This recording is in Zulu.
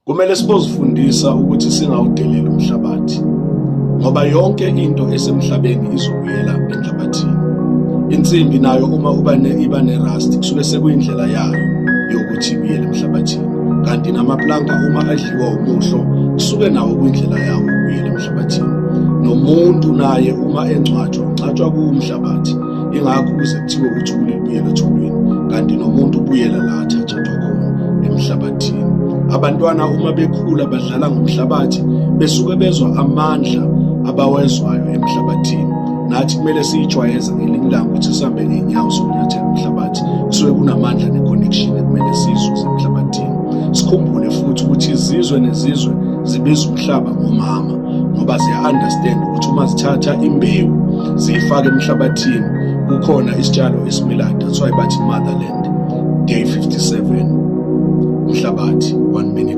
Kumele sibozifundisa ukuthi singawudeleli umhlabathi ngoba yonke into esemhlabeni izobuyela enhlabathini. Insimbi nayo uma uba ne iba ne-rust kusuke sekuyindlela yayo yokuthi ibuyele emhlabathini. Kanti namaplanka uma adliwa umuhlo kusuke nawo kuyindlela yawo ukubuyela emhlabathini. Nomuntu naye uma engcwatshwa ungcwatshwa kuwumhlabathi. Ingakho kuze kuthiwe uthuli lubuyela othulwini kanti nomuntu ubuyela la athathathwa khona emhlabathini. Abantwana uma bekhula badlala ngomhlabathi besuke bezwa amandla abawezwayo emhlabathini. Nathi kumele siyijwayeze ngelinye ilanga ukuthi sihambe ngey'nyawo sokunyathela umhlabathi kusuke kunamandla ne-connection ekumele siyizuze emhlabathini. Sikhumbule futhi ukuthi izizwe nezizwe zibiza umhlaba ngomama ngoba ziya-understand ukuthi uma zithatha imbewu ziyifaka emhlabathini kukhona isitshalo esimilayo. That's why bathi motherland. Day 57, umhlabathi, 1 minute.